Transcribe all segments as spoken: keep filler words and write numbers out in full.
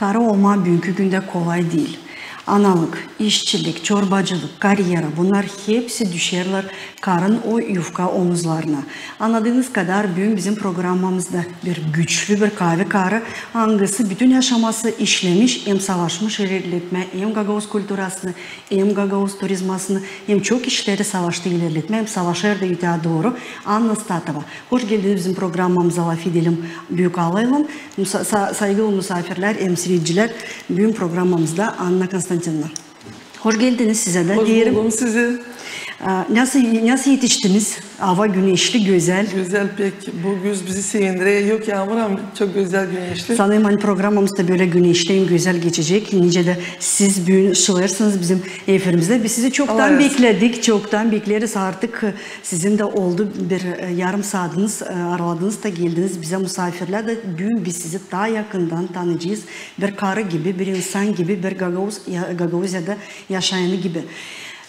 Karı olmaa büünkü gündä kolay diil. Analık, işçilik, çorbacılık, karyera, bunnar hepsi düşerlär karın o yufka omuzlarına. Annadıınız kadar büün bizim programmamızda bir güçlü, bir kaavi karı, angısı bütün yaşaması işlemiş, hem savaşmış ilerletmää hem gagauz kulturasını, hem gagauz turizmasını, hem çok işleri savaştı ilerletmää, hem savaşêr da öteyä dooru. Anna Statova. Hoş geldiniz bizim programmamıza "Lafedelim" büük alaylan. Musa-, sa-, saygılı musaafirlär hem siiredicilär, büün programmamızda Anna Konstantinovna. Hoş geldiniz sizä dä deerim. Hoş buldum sizi. Aa, nasıl, nasıl etiştiniz? Ava güneşli, gözäl. Gözäl pek. Bu güz bizi sevindirä. Yok yaamur, ama çok gözäl, güneşli. Sanêrım, ani programmamız da bölä güneşli hem gözäl geçecek. Nicä dä siz büün şılêêrsınız bizim efirimizdä. Biz sizi çoktan bekledik, çoktan bekleriz artık. Sizin dä oldu bir, e, yarım saadınız, e, araladınız da geldiniz bizä musaafirlää dä. Büün biz sizi taa yakından tanıyacez. Bir karı gibi, bir insan gibi, bir Gagauz-, ya-, Gagauziyada yaşayanı gibi.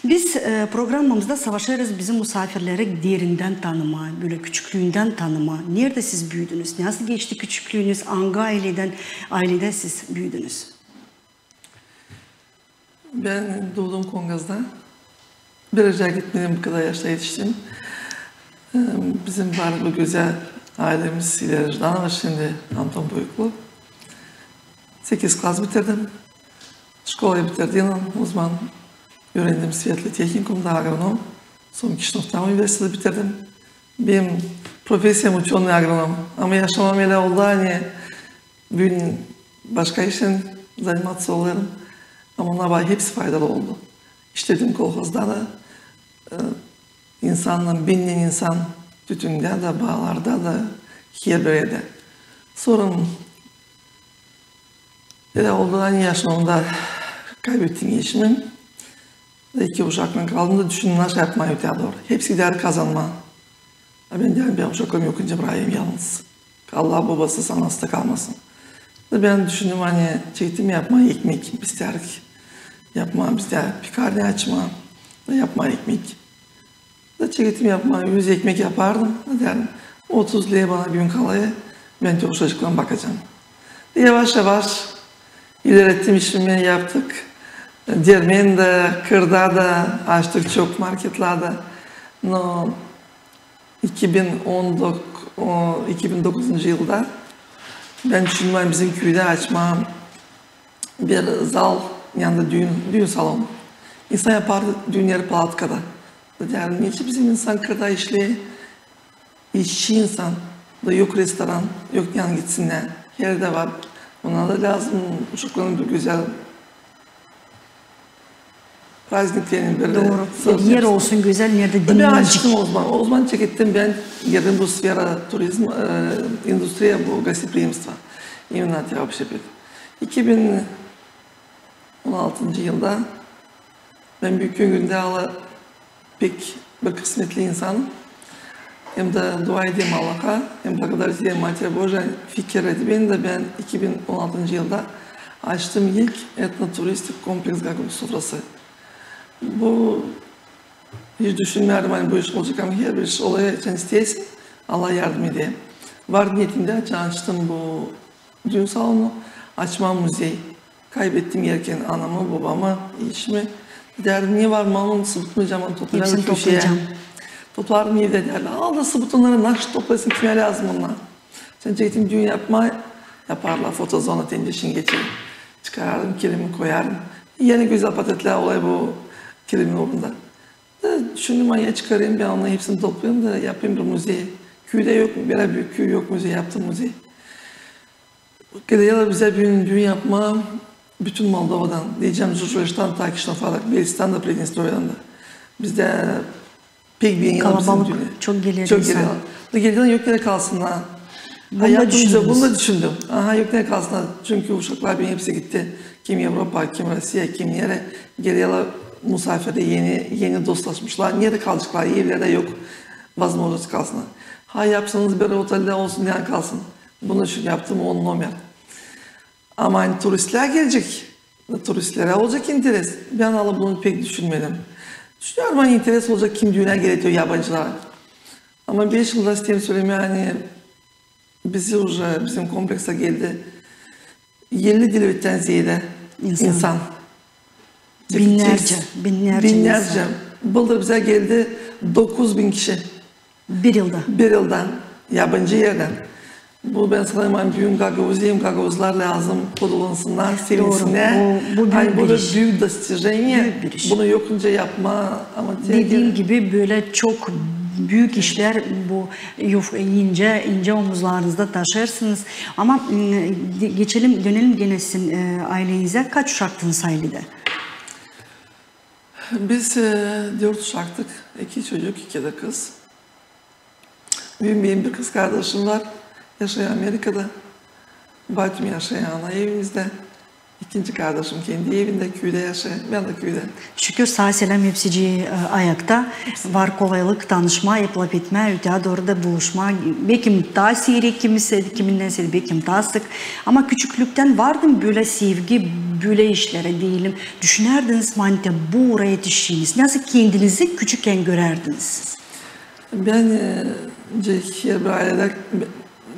Biz, e, programmamızda savaşêrız bizim musaafirleri derindän tanımaa, bölä küçüklüündän tanımaa. Neredä siz büüdünüz? Nasıl geçti küçüklüünüz? Angı ayledän, ayledä siz büüdünüz? Bän duudum Kongazda. Bir erä gitmedim, bu kadar yaşta etiştim. E, bizim var bu gözäl aylemiz, İleriya Ždanova, şindi Anton Boyklu. Sekiz klas bitirdim. Şkolayı bitirdiim, o zaman üürendim Svetli tehnikumda, agronom. Sora Kişinövda universiteti bitirdim. Benim profesiyam uçenıy, agronom. Ama yaşamam ölä oldu, ani büün başka işlän zanimatsä olêrım. Ama onnar bana hepsi faydalı oldu. İşledim kolhozda da, e, insannan, bendän insan, tütündä dä, baalarda da, herbir erdä. Sora ölä oldu, ani yaşamamda kaybettim eşimi. Da iki uşaklan kaldım da düşündüm, nasıl yapmaa öteyä dooru. Hepsi gidärdä kazanmaa. A bän deerim, bän uşaklarımı yok nicä brakayım yalnız. Kaldılar bobasız, anasız da kalmasın. Da bän düşündüm, ani çekettim yapmaa ekmek, bistärlik yapmaa, bizdä pekarnä açmaa, da yapmaa ekmek. Da çekettim yapmaa, üz ekmek yapardım. Da deerim, otuz ley bana büün kalêr, bän te uşacıklarıma bakacam. Da yavaş-yavaş ilerettim işimi, yaptık. Dermen dä, kırda da, açtık çok marketlerdä. No iki bin on dokuz, o, iki bin dokuzuncu yılda bän düşündüm, ani bizim küüdä açmaa bir zal, yanında düün, düün salonu. İnsan yapar düünleri palatkada. Da deerim, neçin bizim insan kırda işleer, işçi insan, da yok restoran, yok nereyi gitsinnär. Herdä var. Ona da lääzım uşaklarına bir gözäl prazniklerin bir dä. Dooru. Bir er olsun gözäl, neredä dinlenecek. Bän açtım o zaman. O zaman çekettim, bän girdim bu sfera turizm, e, industriya, bu gostipriyemstvo. İmенно te opşepet. İki bin on altıncı yılda bän büün gündä ala pek bir kısmetli insanım. Hem dä dua ederim Allaha, hem благодарить ederim Матери Божией, fikir etti beni da bän iki bin on altıncı yılda açtım ilk etnoturistik kompleks Gagauz sofrası. Bu hiç düşünmärdim, ani bu iş olacek, ama herbir iş olêr, sän isteersin, Allah yardım eder. Var niyetimdä, açan açtım bu düün salonu, açmaa muzey. Kaybettim erken anamı, bobamı, eşimi. Deerdim, ne var malın, sıbutunu, caman toplayacam. Hepsini toplayacam. Toplardım evdä, deerlär. Al da sıbut onnarı, nasıl toplaysın, kimä lääzım onnar? Sän çekettim düün yapmaa, yaparlar fotozona, te işin geçer. Çıkarardım, kilimi koyardım. Eni gözäl portretlär olêr bu kilimin uurunda. Da düşündüm, ani çıkarayım bän onnarı, hepsini toplayım da yapayım bir muzey. Küüdä yok, bölä büük küü yok muzey, yaptım muzey. Gelärlär bizä büün düün yapmaa bütün Moldovadan, deyecäm, Jujuliştan ta Kişinöva dek, Bielskiden dä, Pridnestroyeden dä. Bizdä pek beeniyorlar bizim düünü. Kalabalık, çok geler insan. Çok geler. Da gelerlär, yok nerä kalsınnar. Bunu da düşündüm. Aha, yok nerä kalsınnar. Çünkü uşaklar benim hepsi gitti. Kim Evropa, kim Rusiya, kim nerä. Gelerlär musaafir, eni, eni dostlaşmışlar. Nerä kalaceklar? Evlerdä yok возможность kalsınnar. Ha, yapsanız bir oteldä olsun, neredä kalsın. Bunun için yaptım on nomer. Ama ani turistlär gelecek, turistlerä olacek interes. Bän alı bunu pek düşünmedim. Düşünärdim, ani interes olacek, kim düünä geler, o yabancılar. Ama beş yılda isteerim sölemää, ani bizi uje, bizim kompleksa geldi elli dil ötän zeedä insan. Binnärcä, binnärcä insan. Bıldır bizä geldi dokuz bin kişi. Bir yılda. Bir yıldan, yabancı erdän. Bu, bän sanêrım, büün Gagauziyayım, gagauzlar lääzım kodulansınnar, sevinsinnär. Ani bu da büük достижение. Bunu yok nicä yapmaa. Ama dediim gibi, bölä çok büük işlär bu incä, incä omuzlarınızda taşıyêrsınız. Ama geçelim, dönelim genä sizin aylenizdä. Kaç uşaktınız ayledä? Biz dört uşaktık. İki çocuk, iki dä kız. Büün benim bir kız kardaşım var, yaşêêr Amerikada. Bacım yaşêêr ana evimizdä. İkinci kardaşım kendi evindä, küüdä yaşêêr, bän dä küüdä. Şükür, saa-selâm hepsicii ayakta. Var kolaylık tanışmaa, lafetmää, ötää dooru da buluşmaa. Bekim taa siirek kimindän, beki taa sık. Ama küçüklüktän vardı mı bölä sevgi, bölä işlerä deyelim? Düşünärdiniz mi, ani bu uura etişeceniz? Nasıl kendinizi küçükkän görärdiniz siz? Bän herbir ayledä,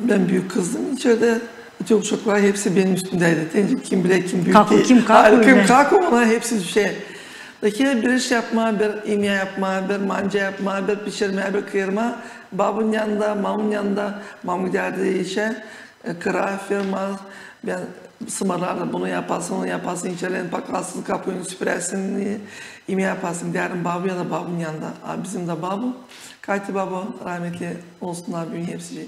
bän büük kızdım içerdä. Bütün uşaklar hepsi benim üstümdäydi. Tän kim bilä, kim büük, kim kaku, ona hepsi düşer. Da herbir iş yapmaa, bir imää yapmaa, bir manca yapmaa, bir pişirmää, bir kıyırmaa. Babunun yanında, mamunun yanında, mamu gidärdi işä, kıra, ferma. Bän sımarlardım, bunu yapasın, onu yapasın, içerlerin paklasın, kapuyun süpüräsin, imää yapasın, gidärdim babuya da babunun yanında. A bizim dä babu, Katya babu, rahmetli olsun, büün hepsi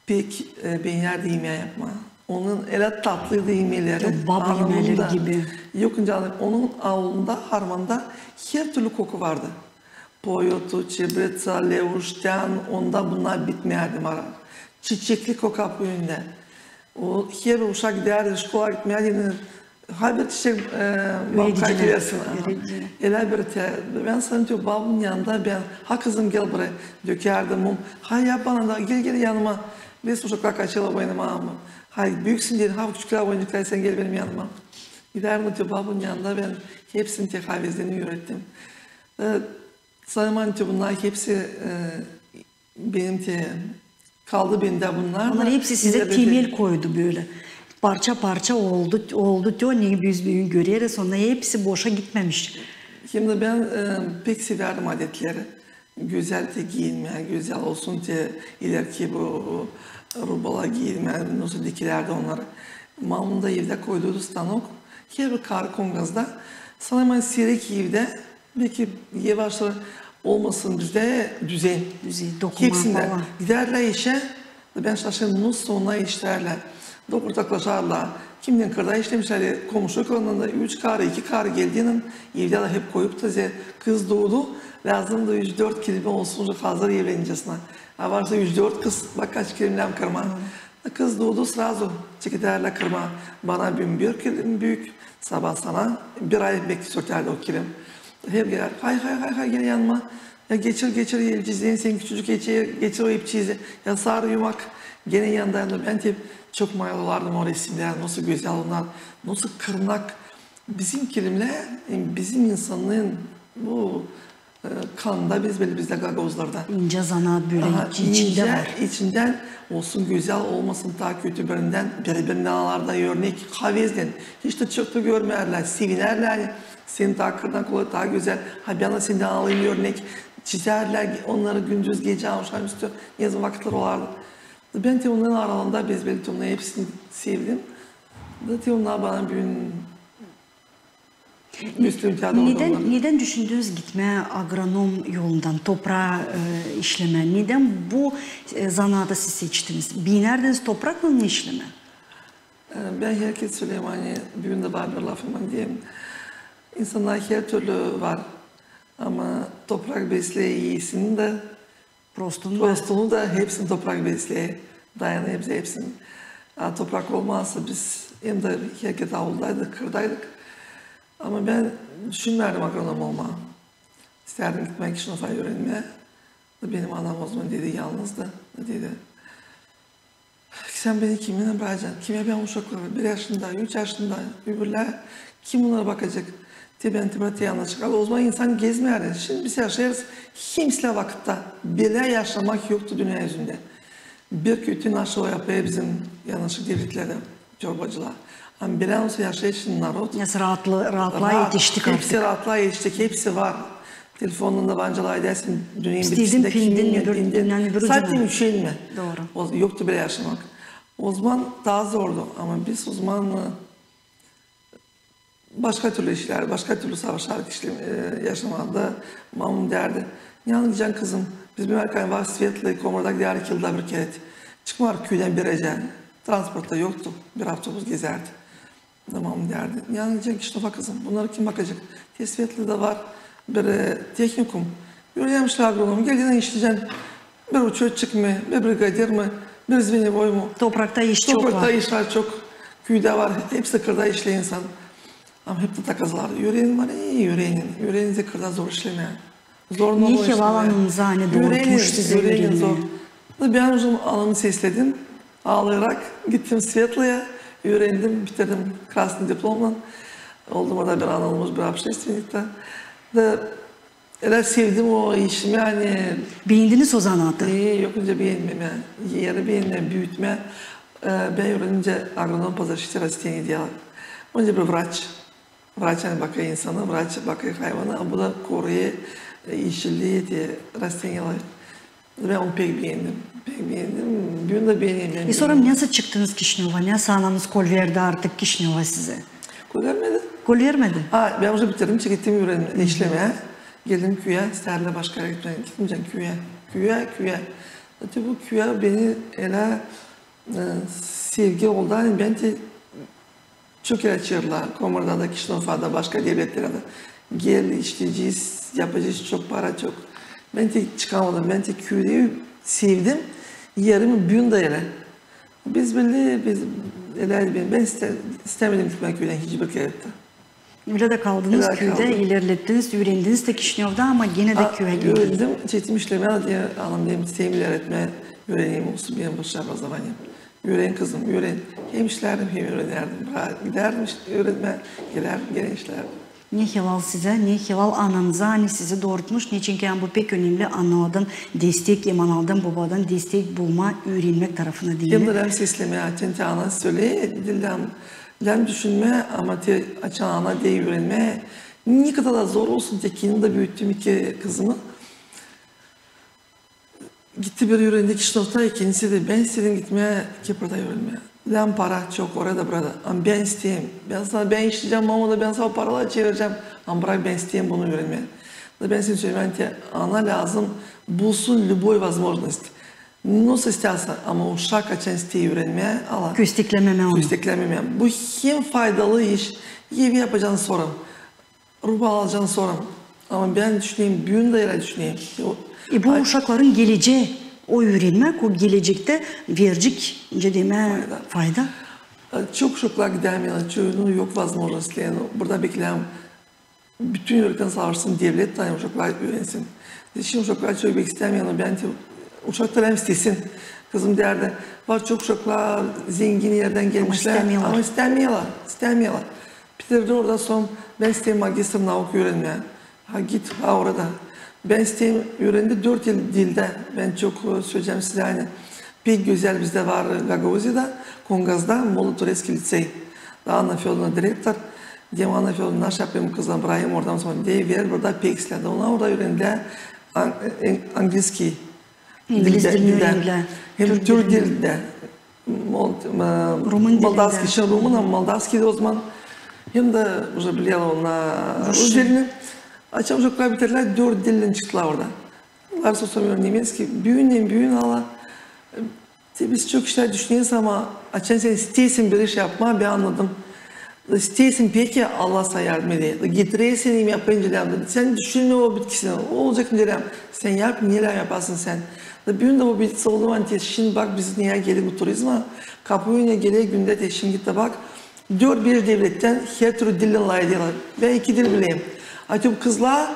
pek beenärdi imää yapmaa. Onun ölä tatlıydı imeeleri. Babu imeeleri gibi. Yok, canım, onun aulunda, harmanda her türlü koku vardı. Poyotu, çebreta, levuştan, onda bunnar bitmärdi maral. Çiçeklik o kapı önündä. O herbir uşak gidärdi şkolaya gitmää deyni, ha bir çiçek baba Katya versin. Ölä bir te, bän sanêrım, babunun yanında bän, ha kızım, gel buraya, dökärdim mum. Ha yap bana da, gel, gel yanıma. Biz uşaklar kaçêrlar oynamağa mı? Ha, büüksün deyni, ha küçüklär oynêêrlar, sän gel benim yanıma. Gidärdim te babunun yanında, bän hepsini te havezlerini üürettim. Sanêrım, ani te bunnar hepsi benim te kaldı bendä bunnar. Bunnar hepsi sizä temel koydu bölä. Parça-parça oldu, oldu te, ne biz büün göreriz, onnar hepsi boşa gitmemiş. Hem dä bän pek sevärdim adetleri. Gözäl te giinmää, gözäl olsun te ilerki bu rubala giinmää, nasıl dikilärdi onnarı. Mamum da evdä koyduydu stanok. Herbir karı kongazda, sanêrım, siirek evdä, beki ev aşırı olmasın bizdä düzen. Düzen, dokuma falan. Gidärlär işä, bän şaşêrım, nasıl onnar işlärlär. Da ortaklaşarlar. Kiminin kırda işlemişlär, komuşu kırında üç karı, iki karı geldi deyni, evdä dä hep koyup da, kız duudu, lääzımdı üç-dört kilimä olsun, hazır evlenecesnä. A varsa üç-dört kız, bak kaç kilimlär kırmaa. Kız duudu, srazu çekedärlär kırmaa. Bana büün bir kilim büük, sabaa sana bir ay beki sörtärdi o kilim. Hep geler, hay, hay, hay, hay, gel yanıma. Ya geçir, geçir, ipçizi, sän küçücük, geçir, geçir o ipçizi. Ya sar, yumak. Genä yanında, yanında. Bän te çok mayıl olardım o resimneri, nasıl gözäl onnar, nasıl kırnak. Bizim kilimlär, bizim insanın bu kanda, biz bölä, bizdä gagauzlarda. İncä zanaat bölä, içindä var. İçindän olsun, gözäl olmasın, taa kötü birindän, biri-birindän alarlar örnek, havezlän. Hiç tä çıktı görmärlär, sevinärlär, ani senin taa kırnak olêr, taa gözäl. Ha bän dä sendän alayım örnek. Çizärlär onnarı gündüz, gecä, akşamüstü, ne zaman vakıtları olardı. Bän te onların aralığında, biz bölä, te onnar hepsini sevdim. Da te onnar bana büün Nedän, nedän düşündünüz gitmää agronom yolundan, topraa işlemää? Nedän bu zanaatı siz seçtiniz? Beenärdiniz topraklan mı işlemää? Bän herkerä söleerim, ani büün dä var bir lafım, ani deyim, insannar her türlü var, ama toprak besleer iisini dä, prostunu da, hepsini toprak besleer. Dayanêr hepsini. A toprak olmasa, biz hem dä herkerä avuldaydık, kırdaydık. Ama bän düşünmärdim agronom olmaa. İstärdim gitmää Kişinövaya üürenmää. Da benim anam o zaman dedi, yalnızdı, dedi: "Sän beni kiminnän bırakacan? Kimä bän uşakları, bir yaşında, üç yaşında, öbürlär, kim bunnarı bakacek?" Te bän, te bän te yanaşık. O zaman insan gezmärdi. Şindi biz yaşêêrız hemsä vakıtta. Bölä yaşamak yoktu dünnä üzündä. Bir kötü naşalı yapêr bizim yanaşık devletlerdä. çorbacılar. Ama bilä olsa yaşayışın narod. Nasıl rahatlı, rahatlığa yetiştik artık. Hepsi rahatlığa yetiştik, hepsi var. Telefonunda bancılar edersin, dünnenin İstedim filmden bir, yani bir ucuna. Zaten üşenme. Doğru. O, yoktu bilä yaşamak. O zaman taa zordu, ama biz o zaman e, başka türlü işlär, başka türlü savaşardık işle, e, yaşamada. Mamam derdi, ne annayacan kızım, biz bir erken var Svetladan Komordağa giderdik yılda bir kerä. Çıkmar küüdän bir ecä. Transport ta yoktu, bir avtobus gezärdi. Da mamam derdi, ne annayacan Kişinöva kızım, bunnarı kim bakacek? Te Svetlada var bir e, tehnikum. Üürenmişlär agronom, gelecän işleyecän. Bir uçotçik mi, bir brigadir mi, bir zvenevöy mu? Toprakta iş çok var. Toprakta iş var çok. Küüdä var, hepsi kırda işleer insan. Ama hep dä takazlar. Üürenin, ani üürenin. Üürenin, kırda zor işlemää. Zor. Ne helal ananıza, ani doorutmuş sizi üürenmää. Da bän uzun anamı sesledim. Aalayarak gittim Svetlaya, üürendim, bitirdim krasnıy diplomnan. Oldum orada bir anılmış bir общественник ta. Da ölä sevdim o işimi, ani... Beendiniz o zanaatı? E, yok, öncä beenmää, ani eri beenmää, büütmää. E, bän üürendim agronom по защите растений deyni. Öncä bir vraç. Vraç, ani bakêr insana, vraç bakêr hayvana, a bu da koruyêr e, işçilii, te rasteniyaları. Bän onu pek beendim. Pek beendim. Büün dä beenerim. E, sora nasıl çıktınız Kişinöva? Nasıl ananız kol verdi artık Kişinöva sizä? Kol vermedi. Kol vermedi? A, bän uje bitirdim, çıktım üürenmää, işlemää. Geldim küüyä, istärdilär başka erä gitmää. Gitmeyecän küüyä. Küüyä, küüyä. Te bu küüyä beni ölä e, sevgi oldu, ani bän te çok ölä çaardılar, Komordada, Kişinövada, başka devletlerä dä. Gel, işleyecez, yapacez, çok para, çok. Bän te çıkamadım, bän te küüyü sevdim, erimi büün dä ölä. Biz bilä, biz ölä, bän, bän iste-, istämedim gitmää küüdän hiçbir kerä dä. Ölä dä kaldınız küüdä, ilerlettiniz, üürendiniz dä Kişinövda, ama genä dä küüyä geldiniz. Üürendim, çektim işlemää, deyni, anam deyni, isteerim ilerletmää, üüreneyim, olsun benim высшее образование. Üüren, kızım, üüren. Hem işlärdim, hem üürenärdim. Bırak, gidärdim üürenmää, gelärdim, genä işlärdim. Ne helal sizä, ne helal ananıza, ani sizi doorutmuş. Neçinki bu pek önemli, analardan destek, hem analardan, bobaadan destek bulmaa üürenmäk tarafına deyni. Hem dä lääzım seslemää, açan te ana söleer, lääzım düşünmää, ama te açan ana deer üürenmää. Ne kadar da zor olsun, te kendim dä büüttüm iki kızımı. Gitti bir üürendi Kişinövda, ikincisi dä, bän isteerim gitmää Kiprada üürenmää. Lääzım para çok orada, burada. Ama bän isteerim. Bän sana, bän işleyecäm, mama da, bän sana paralar çevirecäm. Ama bırak, bän isteerim bunu üürenmää. Da bän sana sölemää, te ana lääzım bulsun любой возможность. Nasıl istärsän, ama uşak açan isteer üürenmää, ala. Kösteklememää onu. Kösteklememää. Bu hem faydalı iş, evi yapacan sora. Ruba alacan sora. Ama bän düşünerim, büün dä ölä düşünerim. E, bu uşakların gelecää, o üürenmäk, o gelecektä verecek, nicä demää, fayda. E, çok uşaklar gidämeerlär, çoyunun yok возможностей. Burada bekleerim, bütün ülkän savaşsın, devlet dä, ani uşaklar üürensin. Şindi uşaklar çok pek istämeer, ama bän te uşak da lääzım istesin. Kızım deerdi, var çok uşaklar, zengin erdän gelmişlär, ama istämeerlär, istämeerlär. Bitirdi orada, sora bän isteerim magistr nauk üürenmää. Ha, git, ha, orada. Bän isteerim, üürendi dört dil, dildä. Bän çok, e, söleyecäm sizä, ani pek gözäl bizdä var Gagauziyada, Kongazda, Молодо-Турецкий лицей. Da Anna Födorovna direktor, deyni Anna Födorovna, naş yapayım kızlar, bırakayım oradan sora, deyni ver burada pek islää. Da ona orada üürendilär an-, e, angliskiy. İngiliz dilini üürendilär. Hem türk dilindä. Moldavskiy, şindi rumun, ama moldavskiy da o zaman. Hem dä uje bilerlär ona rus dilini. Açan uşaklar bitirdilär, dört dildän çıktılar orada. Var sosam nemeskiy, büün, büün ala. Te biz çok işlär düşüneriz, ama açan sän isteersin bir iş yapmaa, bän annadım. İsteersin pek, Allah sana yardım eder. Getirirsin hem yapınca lääzım. Sän düşünmä o bitkisini, o olacek, ne lääzım. Sän yap, ne lääzım yaparsın sän. Da büün dä o bitkisi oldu, ani te şindi bak, biz neyä geldik bu turizma. Kapı önünä geler gündä, te şindi git dä bak. Dört-beş devlettän her türlü dillän lafedilär. Bän iki dil bilerim. A te bu kızlar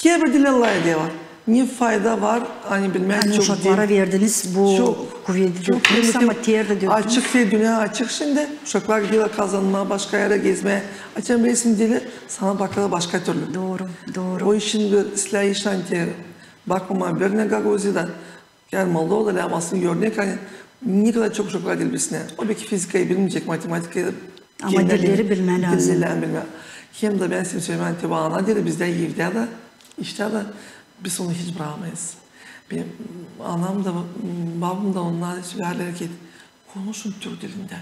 herbir dillän lafedilär. Ne fayda var, ani bilmää çok dil. Ani uşaklara verdiniz bu kuveti, döktünüz, ama ter dä döktünüz. Açık, te dünnä açık şindi. Uşaklar giderlär kazanmaa, başka erä gezmää. Açan bilersin dili, sana bakêrlar başka türlü. Dooru, dooru. O işin bir islää iş, ani te bakmamaa birinä Gagauziyada. Gel Moldovada, lääzım olsun örnek, ani Ne kadar çok uşaklar dil bilsin. O belki fizikayı bilmeyecek, matematikayı da. Ama dilleri bilmää lääzım. Hem dä bän size sölemää, te bu ana dili bizdä evdä dä, iştä dä biz onu hiç brakmêêrız. Benim anam da, babam da onnar söleerlär ki, konuşun türk dilindä,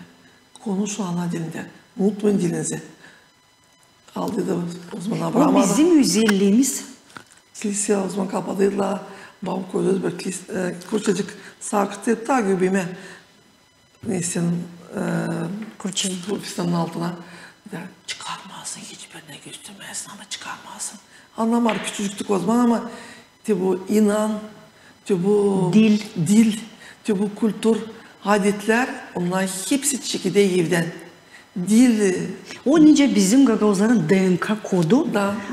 konuşun ana dilindä, unutmayın dilinizi. Aldı da o zaman. O bizim özelliimiz. Kilsä o zaman kapadıydılar. Babam koydu bir kurs, e, kurçacık sarkıttı ta göbemä. Neyse, e, kurçanın altına. Da çıkarmasın, hiçbirine göstermesin, ama çıkarmasın. Annamêêr, küçücüktük o zaman, ama te bu inan, te bu dil, te bu kultur, adetlär, onnar hepsi çekilä evdän. Dil. O nicä bizim gagauzların DNK kodu,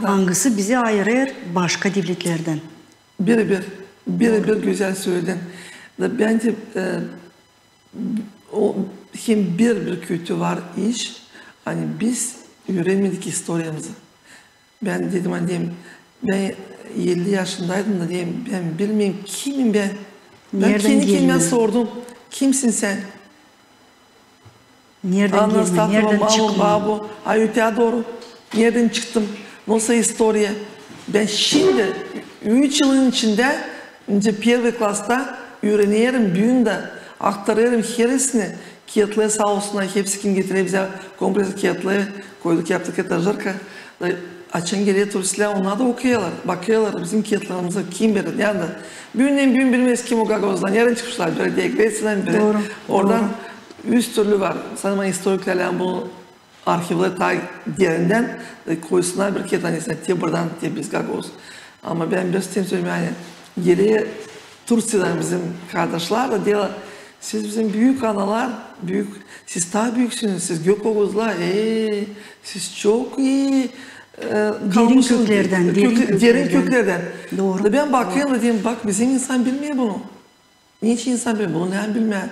angısı bizi ayırêr başka devletlerdän. Bire-bir, bire-bir gözäl söledin. Da bän dä, e, o, hem bir, bir kötü var iş, ani biz üürenmedik istoriyamızı. Bän dedim, ani deyim, bän elli yaşındaydım da deyim, bän bilmeerim, kimim bän. Bän kendi kendimä sordum, kimsin sän? Nereden gelmä, nereden çıkma? Ana, babu, a öteyä dooru. Nereden çıktım? Nasıl istoriya? Bän şindi üç yılın içindä, nicä первый klassta üürenerim, büün dä aktarêrım herisini. Kiyatları saa olsunnar, hepsi, kim getirä bizä kompleks kiyatları, koyduk, yaptık etažırka. Da açan geler turistlär, onnar da okuyêrlar, bakêrlar bizim kiyatlarımıza, kim beri, neredä. Büündän-büün bilmeeriz, kim o gagauzlar, nereden çıkmışlar, biri dä Greţiyadan, biri oradan. Üz türlü var. Sanêrım, istoriklär lääzım bu arhivleri taa derindän, e, koysunnar bir kiyat, ani sän te buradan, te biz gagauz. Ama bän bir isteerim sölemää, ani geler Turţiyadan bizim kardaşlar da deerlär, siz bizim büük analar, büük, siz taa büüksünüz, siz gök oguzlar, e, siz çok ii, e, derin kalmışsınız, köklerdän, derin köklerdän. Dooru. Da bän bakêrım da deerim, bak, bizim insan bilmeer bunu. Neçin insan bilmeer bunu, ne bilmeer.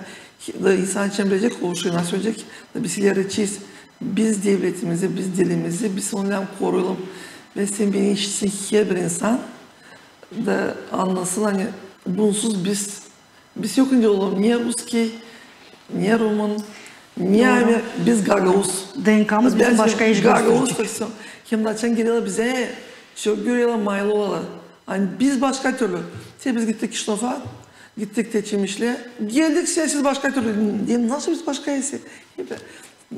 Da insan için bilecek, o şey nasıl bilecek. Da biz ileri çiz, biz devletimizi, biz dilimizi, biz onu lääzım koruyalım. Ve sän beni işitsin herbir insan da annasın, ani bunsuz biz, biz yok nicä olalım, ne russkiy, ne rumın, ne amer, biz gagauz. DNK-mız bizi başka iş gösterecek. Hem dä açan gelerlär bizä, çok görerlär, mayıl olêrlar. Ani biz başka türlü. Te biz gittik Kişinöva, gittik te Çemişlä, geldik sizä, siz başka türlü. Deerim, nasıl biz başka ise?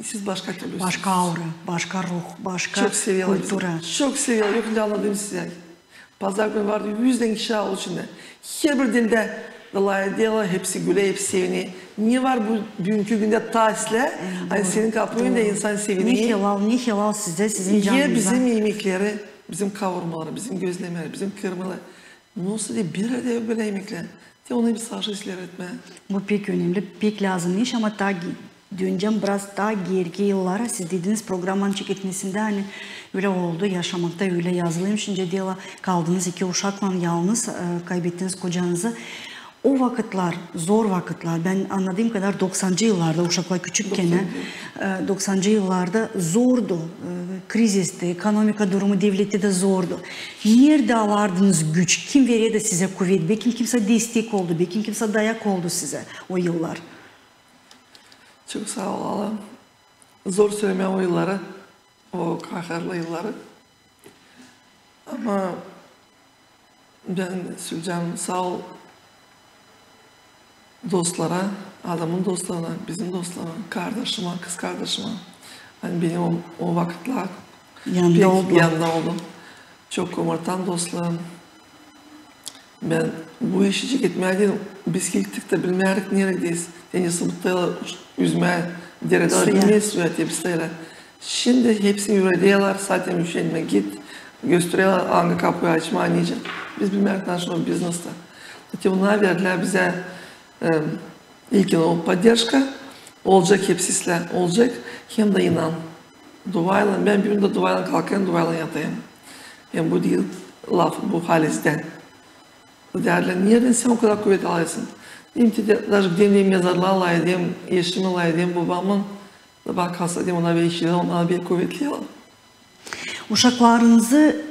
Siz başka türlüsünüz. Başka aura, başka ruh, başka kultura. Çok severlär bizi. Çok severlär. Yok nicä annadım sizä. Pazar günü vardı üz dän kişi aul içindä. Herbir dildä lafedêrlär, hepsi gülä, hepsi sevinä. Ne var bu büünkü gündä taa islää, ani senin kapın önündä insan sevinä. Ne helal, ne helal sizä, sizin canınıza. Bizim imekleri, bizim kavurmaları, bizim gözlemeleri, bizim kıymaları. Nasıl da bir erdä bölä imeklär. Te onu bir saşa islää etmää. Bu pek önemli, pek lääzımnı iş, ama taa ge-, dönecäm biraz taa geeriki yıllara. Siz dediniz, programanın çeketmesindä, ani ölä oldu, yaşamakta ölä yazılıymış. Şindi deerlär, kaldınız iki uşaklan yalnız, e, kaybettiniz kocanızı. O vakıtlar, zor vakıtlar, bän annadığım kadar doksancı yıllarda, uşaklar küçükkän, e, doksancı yıllarda zordu, e, krizisti, ekonomika durumu devlettä dä zordu. Neredä alardınız güç? Kim verärdi sizä kuvet? Bekim kimsä destek oldu, bekim kimsä dayak oldu sizä o yıllar. Çok saa ol, Ala. Zor sölemää o yılları, o kaharlı yılları. Ama bän söleyecäm saa ol dostlara, adamın dostlarına, bizim dostlarına, kardaşıma, kızkardaşıma. Ani benim o, o vakıtlar yanında oldu. Çok omurtan dostlarım. Bän bu işi çeketmää deyni, biz gittik tä bilmärdik, neredäyiz. Te ne sıbıttaylar üzmää, deredä bilmää suya, te bistaylar. Şindi hepsini üürederlär, zaten üşenmä git, göstererlär, angı kapuyu açmaa, nicä. Biz bilmärdik, naşo biznesta. Te onnar verdilär bizä, e, ilkin o podderžka, olacek, hepsi islää, olacek, hem dä inan. Duaylan, bän büün dä duaylan kalkêrım, duaylan yatêrım. Hem bu diil laf, bu halizdän. Deerlär, neredän sän o kadar kuvet alêrsın? Deerim, te dä, daje giderim, deerim, mezarlıa, lafedäm eşimin, lafedäm bobamın, da bak, hasta deerim, ona bir işi, ona bir kuvetli. Uşaklarınızı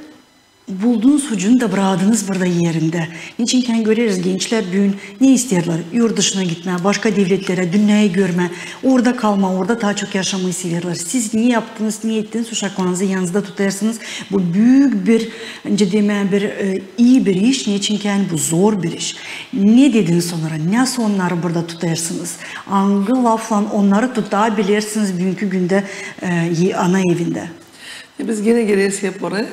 Buldunuz ucunu da brakadınız burada erindä. Neçinkän göreriz, gençlär büün ne isteerlär? Yurt dışına gitmää, başka devletlerä, dünnäyä görmää, orada kalmaa, orada taa çok yaşamaa isteerlär. Siz ne yaptınız, ne ettiniz, uşaklarınızı yanınızda tutêrsınız? Bu büük bir, nicä demää, bir, e, ii bir iş, neçinkän bu zor bir iş. Ne dediniz onnara, nasıl onnarı burada tutêrsınız? Angı laflan onnarı tutabilersiniz büünkü gündä, e, e, ana evindä? E, biz genä geleriz hep oraya.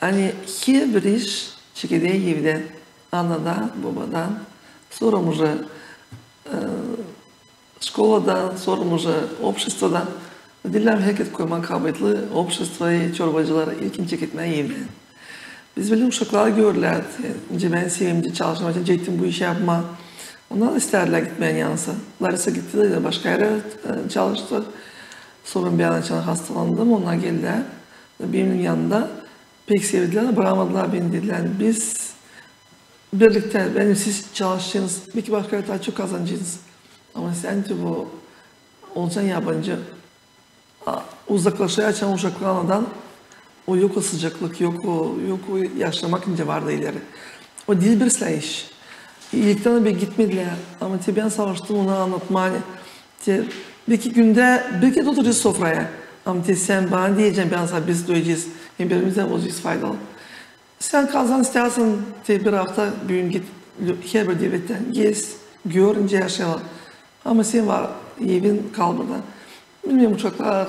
Ani herbir iş çekeder evdän, anadan, bobadan, sora уже, e, şkoladan, sora уже обществоdan. Diil, herkezi koymaa kabaatlıyı, общество i çorbacıları ilkin çeketmää evdän. Biz bilä uşaklar gördülär, e, nicä bän severim çalışmaa, nicä ettim bu işi yapmaa. Onnar da istärdilär gitmää yanısı. Larisa gitti dä başka erä, e, çalıştı. Sora bän açan hastalandım, onnar geldilär benim yanımda. Pek sevdilär, brakmadılar beni, dedilär: biz birliktä, bän, siz çalışacınız, beki başka erä taa çok kazanacınız. Ama sän te bu olacan yabancı, a, uzaklaşacan uşaklar anadan, o yok o sıcaklık, yok o, yok o yaşamak, nicä vardı ileri. O diil bir islää iş. İlktän bek gitmedilär, ama te bän savaştım ona annatmaa, ani te beki gündä bir kerä oturacez sofraya, ama te sän bana deyecän, bän sana, biz duyacez, hem birbirimizdän olacez faydalı. Sän kazan, istärsän, te bir afta büün git herbir devlettän, gez, gör, nicä yaşêêrlar. Ama sän var, evin, kal burada. Bilmeerim, uşaklar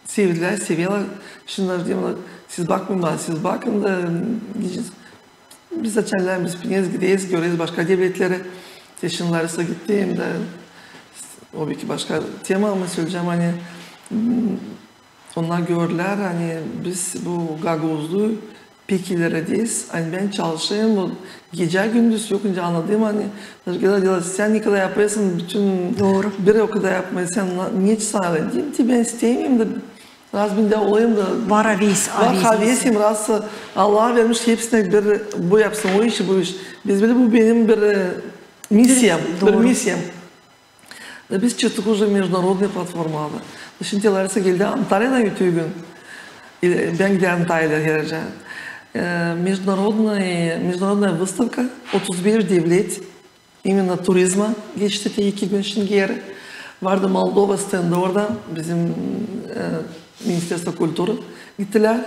sevdilär, severlär. Şindi deerlär: siz bakmayın bana, siz bakın da gidin. Biz açan lääm, biz pineriz, gideriz, göreriz başka devletleri. Te şindi Larisa gitti, hem dä o beki başka tema, ama söleyecäm, ani, m, onnar gördülär, ani biz bu gagauzluyu pek ileri deeriz. Ani bän çalışêrım, bu gecä-gündüz yok, nicä annadım, ani, sän ne kadar yapêrsın, bütün bir o kadar yapmaa, sän na-, ne çabalayın? Deerim te, bän isteerim dä, raz bendä olayım da var, var havesim, raz Allah vermiş hepsinä bir, bu yapsın, o işi, bu iş. Biz bilä, bu benim bir, e, misiyam, bir misiyam. Da biz çıktık уже международная platformada. Şindi Larisa geldi Antalyadan öteki gün. E, bän giderim Antalyaya herliim. E, международная, международная выставка, otuz beş devlet, именно turizma geçti te iki gün şindi geeri. Vardı Moldova stendi orada, bizim, e, Министерство культуры gittilär.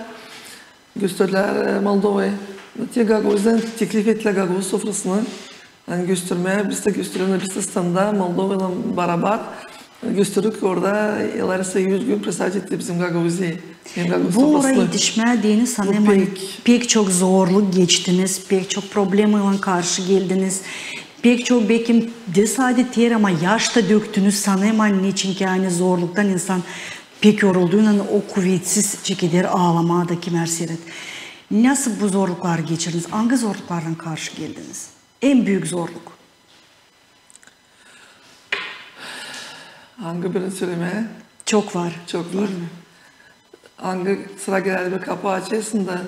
Gösterdilär, e, Moldovayı. Te Gagauzdan teklif ettilär gagauz sofrasını. Ani göstermää, biz dä gösterelim, biz dä standa Moldovaylan barabar gösterdik orada. E, Larisa üz gün представить etti bizim Gagauziyayı. Hem gagauz sofrasını. Bu oraya etişmää deyni sanêrım, ani pek çok zorluk geçtiniz, pek çok problemaylan karşı geldiniz. Pek çok, bekim, dä sade ter, ama yaş ta döktünüz, sanêrım, ani neçin ki, ani zorluktan insan pek yorulduynan o kuvetsiz çekeder aalamaa da kimär seret. Nasıl bu zorlukları geçirdiniz? Angı zorluklarlan karşı geldiniz? En büük zorluk. Angı birini sölemää? Çok var, çok var. Diil mi? Angı sıra geler bir kapı açêrsın da,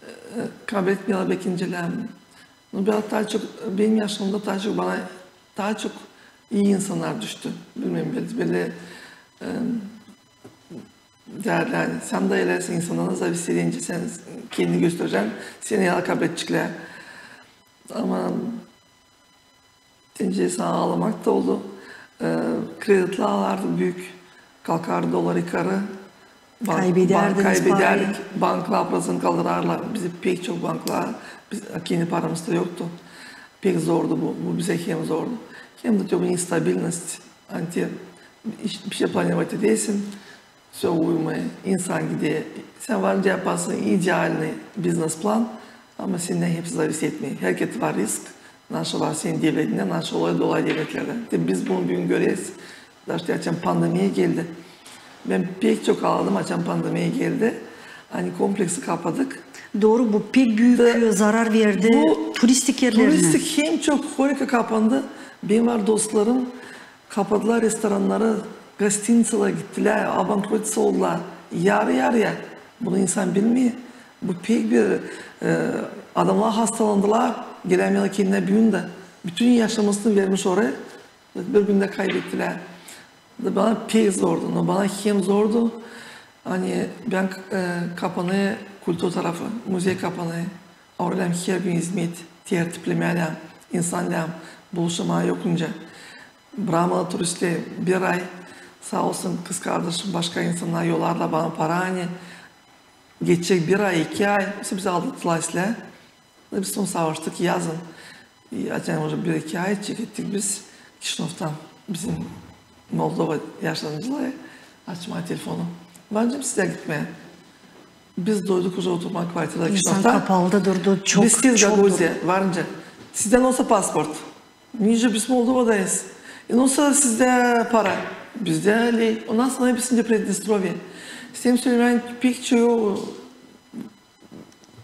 e, kabletmeerlär, bekincilär. Ну, bän taa çok, benim yaşamamda taa çok bana, taa çok ii insannar düştü. Bilmeerim, bän, bän dä, e, deerlär, sän dä elersin, insannardan зависит edincä sän kendini gösterecän, seni taa kabledecklär. Ama deyni sana aalamak ta oldu. E, kreditlär alardık büük, kalkardı dolar yukarı. Kaybedärdiniz parayı. Banklar proţent kaldırarlar. Bizim pek çok banklar, biz, kendi paramız da yoktu. Pek zordu bu, bu bizä hem zordu. Hem dä te bu nestabilnost, ani te hiçbir şey planirovat edäsin. Всё uymêêr, insan gider. Sän var nicä yaparsın идеальный бизнес-план, ama sendän hepsi зависит etmeer. Herkerä var risk, nasıl var senin devletindä, nasıl olêr dolayı devletlerdä. Te biz bunu büün göreriz. Даже açan pandemiya geldi. Bän pek çok aaladım, açan pandemiya geldi. Ani kompleksi kapadık. Dooru, bu pek büük zarar verdi turistik erlerinä. Turistik hem çok, Hoyka kapandı. Benim var dostlarım, kapadılar restorannarı, гостиницалары gittilär, обанкротиться oldular. Yarı-yarıya. Bunu insan bilmeer. Bu pek bir, e, adamnar hastalandılar, gelämeerlär kendinä büün dä. Bütün yaşamasını vermiş oraya, bir gündä kaybettilär. Da bana pek zordu, но bana hem zordu. Ani bän, e, kapanêr kultura tarafı, muzey kapanêr. Orada lääzım her gün izmet, tertiplemää lääzım, insan lääzım buluşmaa yok nicä. Bramalı turistleri bir ay, saa olsun kızkardaşım, başka insannar yollardılar bana para, ani geçecek bir ay, iki ay, oysa bizi aldattılar islää. Biz savaştık yazın. E, açan уже bir-iki ay çekettik biz Kişinövdan bizim Moldova yaşanıcıları açmaa telefonu. Var nicä sizä gitmää? Biz doyduk уже oturmaa kvartirada Kişinövda. İnsan kapalıda durdu, çok, biz çok Gagauziya, var nicä. Sizdän olsa pasport. Nicä biz Moldovadayız. E, nasıl sizdä para? Bizdä ley. O nasıl hepsindä Pridnestrovye? İsteerim sölemää, pek çok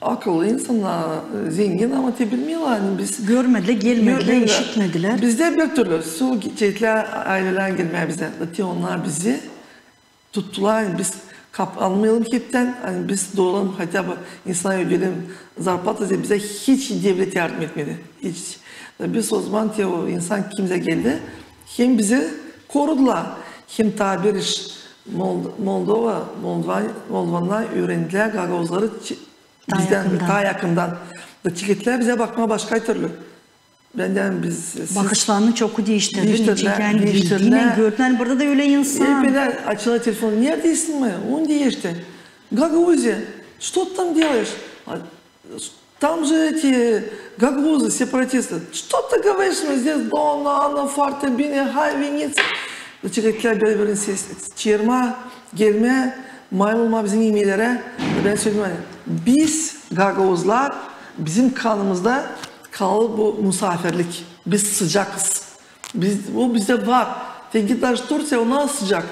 akıllı insannar, e, zengin, ama te bilmeerlär, ani biz görmedilär, gelmedilär, işitmedilär. Bizdä bir türlü, su çeketlär aylelän gelmää bizä. Te onnar bizi tuttular, ani biz kap-, almayalım heptän, ani biz doyalım, хотя бы insannar ödeyelim zarplata, bizä hiç devlet yardım etmedi. Hiç. Biz o zaman te o insan kimsä geldi, hem bizi korudular, hem taa bir iş, Mold-, Moldova, Moldova, Moldovannar üürendilär gagauzları çe-, bizdän taa yakından. Da çeketlär bizä bakmaa başka türlü. Bän deyärim, biz, siz bakışlarını çoku diiştirdilär. Diiştirdilär, ani diiştirdilär. Gördüler, ani burada da ölä insan. Hep ölä açılêr telefon. Neredeysin mi? Он diişti. Gagauziya. Что ты там делаешь? А, там же эти гагаузы, сепаратисты. Что ты говоришь, мы здесь, да, на, на фарта бини, хай винится. Çeketlär biri-birini ses çevirmää, gelmää, mayıl olmaa bizim imeklere. Bän söledim, ani biz, gagauzlar, bizim kanımızda kaldı bu musaafirlik. Biz sıcakız. Biz, o bizdä var. Te git даже Turţiya, o nasıl sıcak.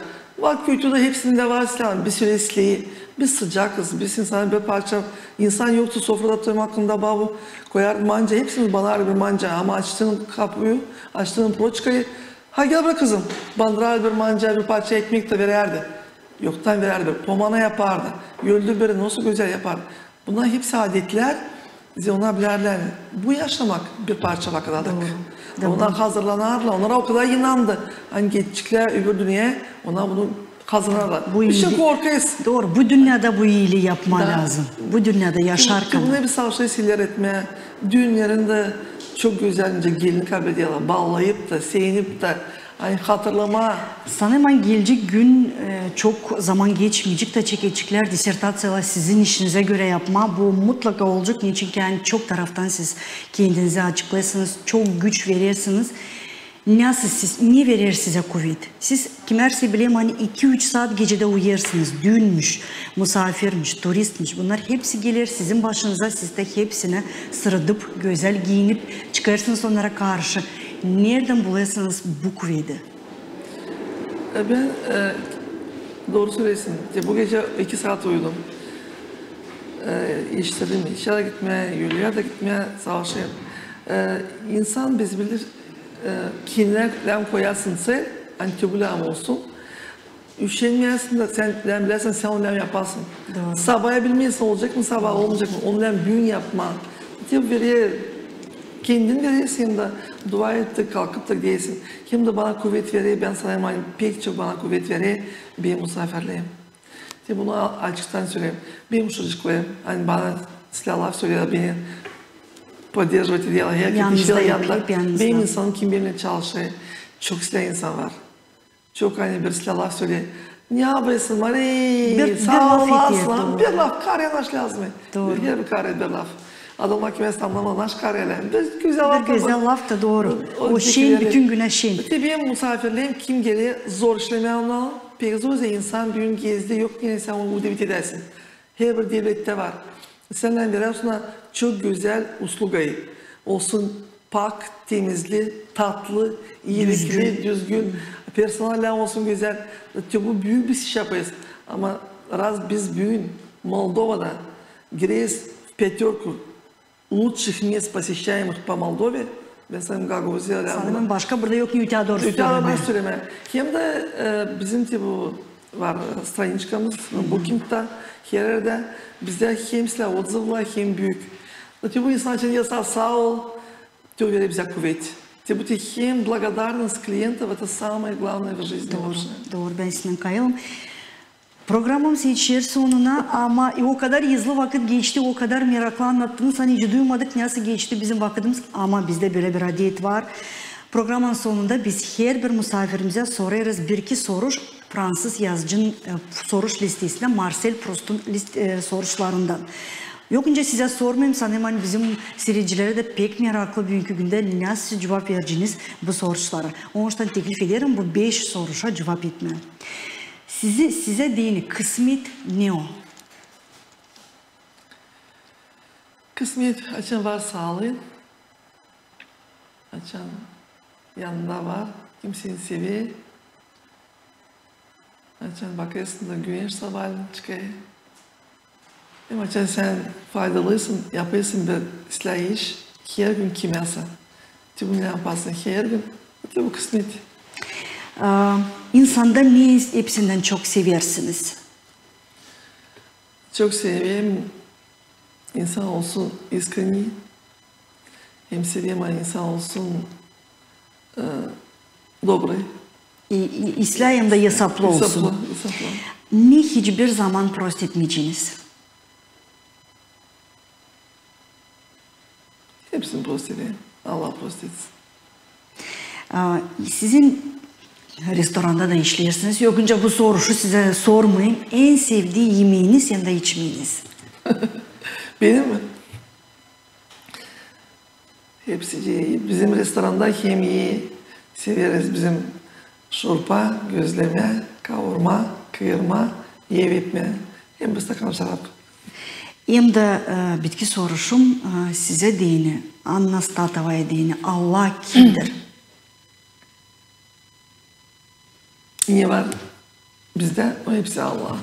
Bak, küüdä hepsindä var islää, biz ölä islää. Biz sıcakız, biz insana bir parça, insan yoktu sofrada oturmaa, hakkında babu koyar manca, hepsini banardı bir manca. Ama açtıın kapuyu, açtıın proçkayı, ha, gel bura, kızım, bandırardı bir manca, bir parça ekmek dä verärdi. Yoktan verärdi, bir pomana yapardı. Öldü biri, nasıl gözäl yapardı. Bunnar hepsi adetlär, zerä onnar bilärlär, ani bu yaşamak bir parça vakıt adadı. Onnar hazırlanardılar, onnara o kadar inandı, ani gideceklär öbür dünneyä, onnar bunu hazırlanardılar. Biz indi korkarız. Dooru, bu dünnedä bu iilii yapmaa lääzım. Bu dünnedä yaşarkan. Bunu biz savaşêrız ileri etmää. Düünnerin dä çok gözäl, nicä gelin kabledärlär, baallayıp da, sevinip da, ani hatırlamaa. Sanêrım, ani gelecek gün, e, çok zaman geçmeyecek da çekeceklär disertaţiyalar sizin işinizä görä yapmaa. Bu mutlaka olacek, neçin ki ani çok taraftan siz kendinizi açıklêêrsınız, çok güç verersiniz. Nasıl siz, ne verer sizä kuvet? Siz, kimär sä, bilerim, ani iki-üç saat gecedä uyuyêrsınız, düünmüş, musaafirmiş, turistmiş. Bunnar hepsi geler sizin başınıza, siz dä hepsinä sırıdıp, gözäl giiyinip çıkêrsınız onnara karşı. Neredän bulêrsınız bu kuvedi? E, bän, e, dooru söleersiniz. Te bu gecä iki saat uyudum. E, işledim, işä dä gitmää, yürüyä dä gitmää, savaşêrım. E, insan, biz bilir, e, kendinä lääzım koyasın cel, ani te bu lääzım olsun. Üşenmeyäsin dä, sän lääzım biläsin, sän onu lääzım yapasın. Dooru. Sabaa bilmeersin, olacek mı sabaa, olmayacek mı, onu lääzım büün yapmaa. Te verer, kendin verer, hem dä dua ettik, kalkıp da gidersin. Hem dä bana kuvet verer, bän sanêrım, ani pek çok bana kuvet verer benim musaafirlerim. Te bunu a-, açıktan söleyim. Benim uşacıklarım, ani bana islää laf söleerlär, beni поддерживать ederlär, hep yanımda. Benim insanım, kim benimnän çalışêr, çok islää insan var. Çok, ani bir islää laf söleer. Ne yapêrsın, Mari? Saa ol, aslan. Bir laf, kaarä naş lääzım. Dooru. Bir, bir kaarä bir laf. Adamnar kimsä anlamêêr, naş kaarä lääzım. Bir gözäl laf da dooru. O şein, bütün günä şein. Te benim musaafirlerim, kim geler, zor işlemää onnar. Pek zor, insan büün gezdi, yok, neysä, onu udivit edäsin. Herbir devlettä var. Sän lääzım verersin ona çok gözäl uslugayı. Olsun pak, temizli, tatlı, iilikli, düzgün. Personal lääzım olsun gözäl. Te bu büük biz iş yapêrız. Ama раз biz büün Moldovada gireriz в пятёрку лучших мест, посещаемых по Молдове, bän sanêrım, Gagauziya lääzım. Sanêrım, başka burada yok, ötää dooru sölemää. Hem dä, e, bizim te bu var, e, straniçkamız Bookingta, her erdä. Bizdä hem islää odzıvlar, hem büük. Te bu insan için yazêr saa ol, te o verer bizä kuvet. Te bu hem благодарность клиентов, это самое главное в жизни вообще. Dooru, bän sizinnän kayılım. Programamız etişer sonuna, ama, e, o kadar hızlı vakıt geçti, o kadar meraklı annattınız, ani hiç duymadık, nasıl geçti bizim vakıdımız, ama bizdä bölä bir adet var. Programanın sonunda biz herbir musaafirimizä sorêrız bir-iki soruş fransız yazıcının, e, soruş listesindän, Marsel Prustun list-, e, soruşlarından. Yok, öncä sizä sormayım, sanêrım, ani bizim siiredicileri dä pek meraklı büünkü gündä, nasıl cuvap vereceniz bu soruşlara. Onuştan teklif ederim bu beş soruşa cuvap etmää. Sizi, sizä deyni, kısmet ne o? Kısmet, açan var saalıın, açan yanında var, kim seni sever, açan bakêrsın da güneş sabaalän çıkêr. Hem açan sän faydalısın, yapêrsın bir islää iş, hergün kimseyä. Te bunu yapêrsın hergün, te bu kısmet. Aa, insanda ne hepsindän çok seversiniz? Çok severim, insan olsun iskreni. Hem severim, ani insan olsun, e, добрый. İ-, i-, islää hem dä esaplı olsun. Esaplı, esaplı. Ne hiçbir zaman prost etmeyeceniz? Hepsini prost ederim. Allah prost etsin. Aa, sizin restoranda da işleersiniz. Yok, öncä bu soruşu sizä sormayım. En sevdii imeeniz hem dä içmeeniz? Benim mi? Hepsi de ii. Bizim restoranda hem ii severiz bizim şorba, gözlemä, kavurma, kıırma, ev etmää, hem bir stakan şarap. Hem dä, e, bitki soruşum, e, sizä deyni, Anna Statovaya deyni, Allah kimdir? Ne var bizdä, o hepsi Allah.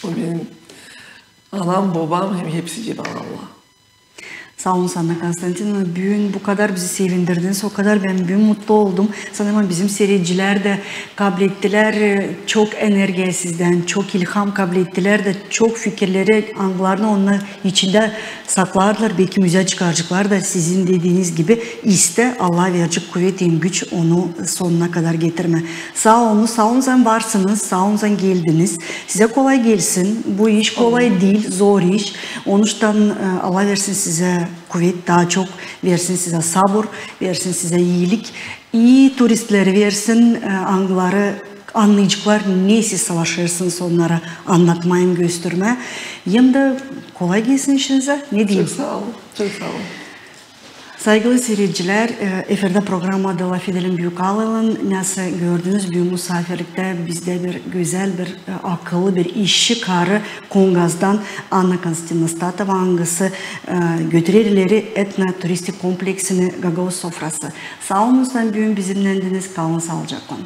O benim anam, bobam, hem hepsi de bana Allah. Saa olun, Anna Konstantinovna, büün bu kadar bizi sevindirdiniz, o kadar bän büün mutlu oldum. Sanêrım, bizim siiredicilär dä kablettilär, e, çok energiya sizdän, çok ilham kablettilär dä, çok fikirleri, angılarını onnar içindä saklardılar, beki müzä çıkaraceklar da, sizin dediiniz gibi, iste, Allah verecek kuvet hem güç onu sonuna kadar getirmää. Saa olun, saa olun, ani varsınız, saa olun, ani geldiniz. Sizä kolay gelsin. Bu iş kolay diil, zor iş. Onuştan, e, Allah versin sizä kuvet, taa çok versin sizä sabur, versin sizä iilik. İi turistleri versin, e, angıları annayaceklar, ne siz savaşêrsınız onnara annatmaa hem göstermää. Hem dä kolay gelsin işinizä, ne deyim. Çok saa olun, çok saa olun. Saygılı siiredicilär, e, efirdä programa "Lafedelim" Büük Alaalan. Nasıl gördünüz, büün musaafirliktä bizdä bir gözäl, bir, e, akıllı, bir işçi karı Kongazdan Anna Konstantinovna Statova, angısı, e, götürer ileri etnoturistik kompleksini Gagauz sofrası. Saa olun, ani büün bizimnändiniz, kalın saalıcaklan.